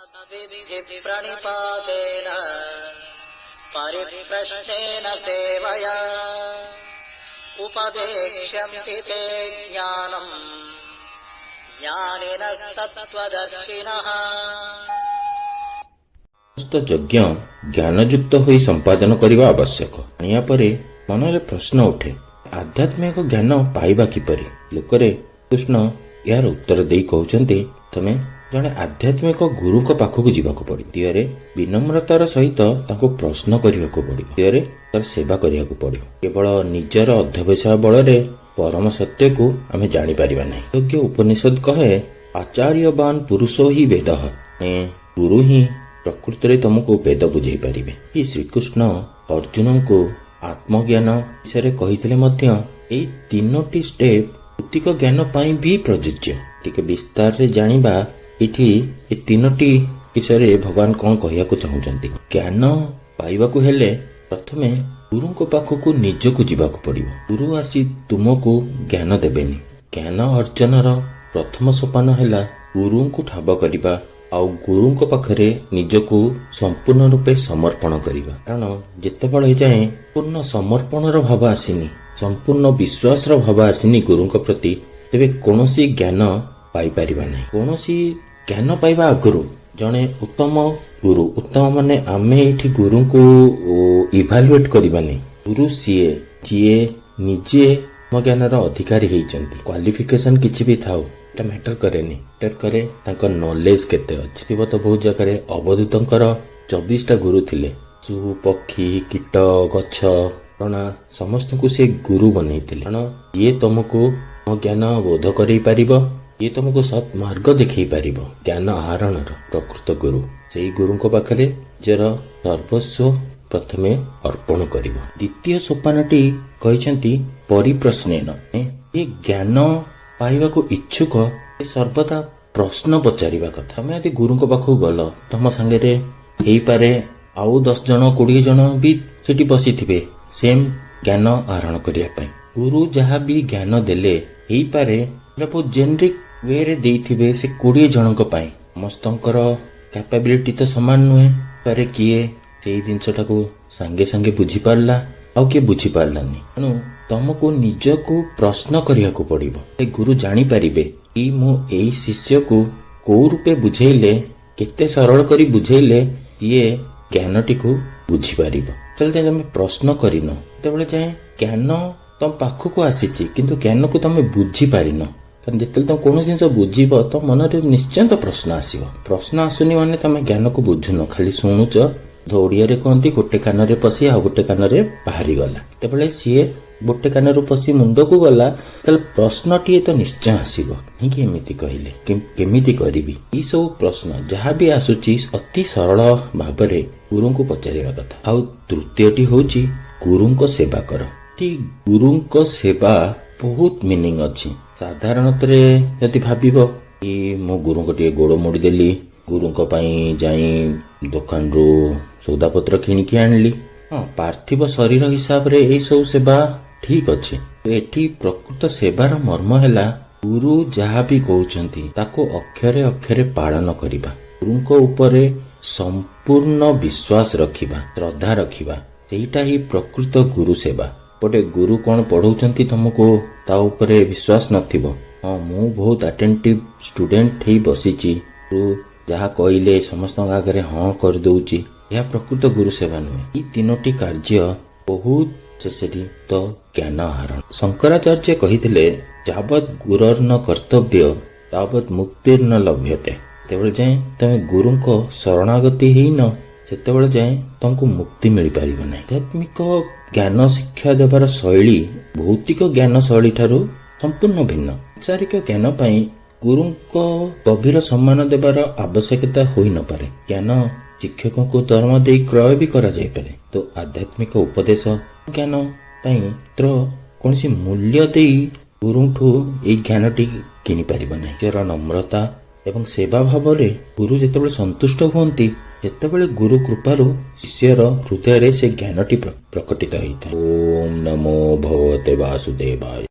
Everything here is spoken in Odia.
तद्विद्धि प्रणिपातेन परिप्रश्नेन सेवया उपदेक्ष्यन्ति ते ज्ञानम् ज्ञानिनस्तत्त्वदर्शिनः। ସମସ୍ତ ଯଜ୍ଞ ଜ୍ଞାନଯୁକ୍ତ ହୋଇ ସମ୍ପାଦନ କରିବା ଆବଶ୍ୟକ। ଜାଣିବା ପରେ ମନରେ ପ୍ରଶ୍ନ ଉଠେ, ଆଧ୍ୟାତ୍ମିକ ଜ୍ଞାନ ପାଇବା କିପରି? ଲୋକରେ କୃଷ୍ଣ ଏହାର ଉତ୍ତର ଦେଇ କହୁଛନ୍ତି, ତମେ ଜଣେ ଆଧ୍ୟାତ୍ମିକ ଗୁରୁଙ୍କ ପାଖକୁ ଯିବାକୁ ପଡ଼ିବ। ଦ୍ୱିତୀୟରେ, ବିନମ୍ରତାର ସହିତ ତାଙ୍କୁ ପ୍ରଶ୍ନ କରିବାକୁ ପଡ଼ିବ। ଦ୍ୱିତୀୟରେ, ତାର ସେବା କରିବାକୁ ପଡ଼ିବ। କେବଳ ନିଜର ଅଧ୍ୟବସାୟ ବଳରେ ପରମ ସତ୍ୟକୁ ଆମେ ଜାଣିପାରିବା ନାହିଁ। ଯୋଗ୍ୟ ଉପନିଷଦ କହେ, ଆଚାର୍ଯ୍ୟବାନ ପୁରୁଷ ହି ବେଦ। ଗୁରୁ ହିଁ ପ୍ରକୃତରେ ତମକୁ ବେଦ ବୁଝେଇ ପାରିବେ। କି ଶ୍ରୀକୃଷ୍ଣ ଅର୍ଜୁନଙ୍କୁ ଆତ୍ମଜ୍ଞାନ ବିଷୟରେ କହିଥିଲେ ମଧ୍ୟ ଏଇ ତିନୋଟି ଷ୍ଟେପ୍ ଭୌତିକ ଜ୍ଞାନ ପାଇଁ ବି ପ୍ରଯୁଜ୍ୟ। ଟିକେ ବିସ୍ତାରରେ ଜାଣିବା ଏଠି ଏ ତିନୋଟି ବିଷୟରେ ଭଗବାନ କଣ କହିବାକୁ ଚାହୁଁଛନ୍ତି। ଜ୍ଞାନ ପାଇବାକୁ ହେଲେ ପ୍ରଥମେ ଗୁରୁଙ୍କ ପାଖକୁ ନିଜକୁ ଯିବାକୁ ପଡ଼ିବ। ଗୁରୁ ଆସି ତୁମକୁ ଜ୍ଞାନ ଦେବେନି। ଜ୍ଞାନ ଅର୍ଜନର ପ୍ରଥମ ସୋପାନ ହେଲା ଗୁରୁଙ୍କୁ ଠାବ କରିବା ଆଉ ଗୁରୁଙ୍କ ପାଖରେ ନିଜକୁ ସମ୍ପୂର୍ଣ୍ଣ ରୂପେ ସମର୍ପଣ କରିବା। କାରଣ ଯେତେବେଳେ ଯାଏଁ ପୂର୍ଣ୍ଣ ସମର୍ପଣର ଭାବ ଆସିନି, ସମ୍ପୂର୍ଣ୍ଣ ବିଶ୍ୱାସର ଭାବ ଆସିନି ଗୁରୁଙ୍କ ପ୍ରତି, ତେବେ କୌଣସି ଜ୍ଞାନ ପାଇପାରିବା ନାହିଁ। କୌଣସି ଜ୍ଞାନ ପାଇବା ଆଗରୁ ଜଣେ ଉତ୍ତମ ଗୁରୁ, ଉତ୍ତମ ମାନେ ଆମେ ଏଇଠି ଗୁରୁଙ୍କୁ ଇଭାଲୁଏଟ୍ କରିବାନି। ଗୁରୁ ସିଏ ଯିଏ ନିଜେ ଜ୍ଞାନର ଅଧିକାରୀ ହେଇଛନ୍ତି। କ୍ୱାଲିଫିକେସନ କିଛି ବି ଥାଉ, ଏଟା ମ୍ୟାଟର କରେନି। ମ୍ୟାଟର କରେ ତାଙ୍କ ନଲେଜ କେତେ ଅଛି। ଥିବ ତ ବହୁତ ଜାଗାରେ ଅବଧୂତଙ୍କର 24ଟା ଗୁରୁ ଥିଲେ। ପଶୁ, ପକ୍ଷୀ, କୀଟ, ଗଛ, ଝରଣା ସମସ୍ତଙ୍କୁ ସେ ଗୁରୁ ବନେଇଥିଲେ। କାରଣ ଯିଏ ତମକୁ ଜ୍ଞାନ ବୋଧ କରେଇ ପାରିବ, ଯିଏ ତମକୁ ସତ୍ ମାର୍ଗ ଦେଖେଇ ପାରିବ, ଜ୍ଞାନ ଆହରଣର ପ୍ରକୃତ ଗୁରୁ, ସେଇ ଗୁରୁଙ୍କ ପାଖରେ ନିଜର ସର୍ବସ୍ୱ ପ୍ରଥମେ ଅର୍ପଣ କରିବ। ଦ୍ୱିତୀୟ ସୋପାନଟି କହିଛନ୍ତି ପରିପ୍ରଶ୍ନେନ। ଏ ଜ୍ଞାନ ପାଇବାକୁ ଇଚ୍ଛୁକ ସେ ସର୍ବଦା ପ୍ରଶ୍ନ ପଚାରିବା କଥା। ତମେ ଯଦି ଗୁରୁଙ୍କ ପାଖକୁ ଗଲ, ତମ ସାଙ୍ଗରେ ହେଇପାରେ ଆଉ 10 ଜଣ, 20 ଜଣ ବି ସେଠି ବସିଥିବେ ସେମ୍ ଜ୍ଞାନ ଆହରଣ କରିବା ପାଇଁ। ଗୁରୁ ଯାହା ବି ଜ୍ଞାନ ଦେଲେ, ହେଇପାରେ ସେଟା ବହୁତ ଜେନେରିକ ୱେରେ ଦେଇଥିବେ ସେ 20 ଜଣଙ୍କ ପାଇଁ। ସମସ୍ତଙ୍କର କ୍ୟାପାବିଲିଟି ତ ସମାନ ନୁହେଁ। ପାରେ କିଏ ସେଇ ଜିନିଷଟାକୁ ସାଙ୍ଗେ ସାଙ୍ଗେ ବୁଝିପାରିଲା, ଆଉ କିଏ ବୁଝିପାରିଲାନି। ତେଣୁ ତମକୁ ନିଜକୁ ପ୍ରଶ୍ନ କରିବାକୁ ପଡ଼ିବ। ସେ ଗୁରୁ ଜାଣିପାରିବେ କି ମୁଁ ଏଇ ଶିଷ୍ୟକୁ କୋଉ ରୂପେ ବୁଝେଇଲେ, କେତେ ସରଳ କରି ବୁଝେଇଲେ ସିଏ ଜ୍ଞାନଟିକୁ ବୁଝିପାରିବ। ଯେତେବେଳେ ଯାଏଁ ତମେ ପ୍ରଶ୍ନ କରିନ, ସେତେବେଳେ ଯାଏଁ ଜ୍ଞାନ ତମ ପାଖକୁ ଆସିଛି, କିନ୍ତୁ ଜ୍ଞାନକୁ ତମେ ବୁଝିପାରିନ। କାରଣ ଯେତେବେଳେ ତମେ କୌଣସି ଜିନିଷ ବୁଝିବ, ତ ମନରେ ନିଶ୍ଚୟ ତ ପ୍ରଶ୍ନ ଆସିବ। ପ୍ରଶ୍ନ ଆସୁନି ମାନେ ତମେ ଜ୍ଞାନକୁ ବୁଝୁନ, ଖାଲି ଶୁଣୁଛ। ଓଡ଼ିଆରେ କହନ୍ତି, ଗୋଟେ କାନରେ ପଶି ଆଉ ଗୋଟେ କାନରେ ବାହାରିଗଲା। ଯେତେବେଳେ ସିଏ ଗୋଟେ କାନରୁ ପଶି ମୁଣ୍ଡକୁ ଗଲା, ତାହେଲେ ପ୍ରଶ୍ନଟିଏ ତ ନିଶ୍ଚୟ ଆସିବ, କାହିଁକି ଏମିତି କହିଲେ, କେମିତି କରିବି? ଏଇ ସବୁ ପ୍ରଶ୍ନ ଯାହା ବି ଆସୁଛି, ଅତି ସରଳ ଭାବରେ ଗୁରୁଙ୍କୁ ପଚାରିବା କଥା। ଆଉ ତୃତୀୟଟି ହଉଛି ଗୁରୁଙ୍କ ସେବା କର। ଏଠି ଗୁରୁଙ୍କ ସେବା ବହୁତ ମିନିଂ ଅଛି। ସାଧାରଣତରେ ଯଦି ଭାବିବ କି ମୁଁ ଗୁରୁଙ୍କ ଟିକେ ଗୋଡ଼ ମୋଡ଼ିଦେଲି, ଗୁରୁଙ୍କ ପାଇଁ ଯାଇ ଦୋକାନରୁ ସଉଦାପତ୍ର କିଣିକି ଆଣିଲି, ହଁ, ପାର୍ଥିବ ଶରୀର ହିସାବରେ ଏଇ ସବୁ ସେବା ଠିକ ଅଛି। ଏଠି ପ୍ରକୃତ ସେବାର ମର୍ମ ହେଲା ଗୁରୁ ଯାହା ବି କହୁଛନ୍ତି ତାକୁ ଅକ୍ଷରେ ଅକ୍ଷରେ ପାଳନ କରିବା, ଗୁରୁଙ୍କ ଉପରେ ସମ୍ପୂର୍ଣ୍ଣ ବିଶ୍ୱାସ ରଖିବା, ଶ୍ରଦ୍ଧା ରଖିବା। ସେଇଟା ହିଁ ପ୍ରକୃତ ଗୁରୁ ସେବା। ଗୋଟେ ଗୁରୁ କଣ ପଢଉଛନ୍ତି ତମକୁ, ତା ଉପରେ ବିଶ୍ୱାସ ନଥିବ, ହଁ, ମୁଁ ବହୁତ ଆଟେଣ୍ଟିଭ ଷ୍ଟୁଡେଣ୍ଟ ହେଇ ବସିଛି, ଗୁରୁ ଯାହା କହିଲେ ସମସ୍ତଙ୍କ ଆଗରେ ହଁ କରିଦଉଛି, ଏହା ପ୍ରକୃତ ଗୁରୁ ସେବା ନୁହେଁ। ଏଇ ତିନୋଟି କାର୍ଯ୍ୟ ବହୁତ ନେସେସରି ତ ଜ୍ଞାନ ଆହରଣ। ଶଙ୍କରାଚାର୍ଯ୍ୟ କହିଥିଲେ, ଯାବତ୍ ଗୁରୋର୍ନ କର୍ତ୍ତବ୍ୟ ତାବତ୍ ମୁକ୍ତିର୍ନ ଲଭ୍ୟତେ। ଯେତେବେଳେ ଯାଏଁ ତମେ ଗୁରୁଙ୍କ ଶରଣାଗତି ହେଇନ, ସେତେବେଳେ ଯାଏଁ ତମକୁ ମୁକ୍ତି ମିଳିପାରିବ ନାହିଁ। ଆଧ୍ୟାତ୍ମିକ ଜ୍ଞାନ ଶିକ୍ଷା ଦେବାର ଶୈଳୀ ଭୌତିକ ଜ୍ଞାନ ଶୈଳୀ ଠାରୁ ସମ୍ପୂର୍ଣ୍ଣ ଭିନ୍ନ। ସାଂସାରିକ ଜ୍ଞାନ ପାଇଁ ଗୁରୁଙ୍କ ଗଭୀର ସମ୍ମାନ ଦେବାର ଆବଶ୍ୟକତା ହୋଇନପାରେ। ଜ୍ଞାନ ଶିକ୍ଷକଙ୍କୁ ଦରମା ଦେଇ କ୍ରୟ ବି କରାଯାଇପାରେ। ତ ଆଧ୍ୟାତ୍ମିକ ଉପଦେଶ ଜ୍ଞାନ ପାଇଁ ମାତ୍ର କୌଣସି ମୂଲ୍ୟ ଦେଇ ଗୁରୁଙ୍କଠୁ ଏଇ ଜ୍ଞାନଟି କିଣିପାରିବ ନାହିଁ। ନିଜର ନମ୍ରତା ଏବଂ ସେବା ଭାବରେ ଗୁରୁ ଯେତେବେଳେ ସନ୍ତୁଷ୍ଟ ହୁଅନ୍ତି, ସେତେବେଳେ ଗୁରୁ କୃପାରୁ ଶିଷ୍ୟର ହୃଦୟରେ ସେ ଜ୍ଞାନଟି ପ୍ରକଟିତ ହୋଇଥାଏ। ଓମ୍ ନମୋ ଭଗବତେ ବାସୁଦେବାୟ।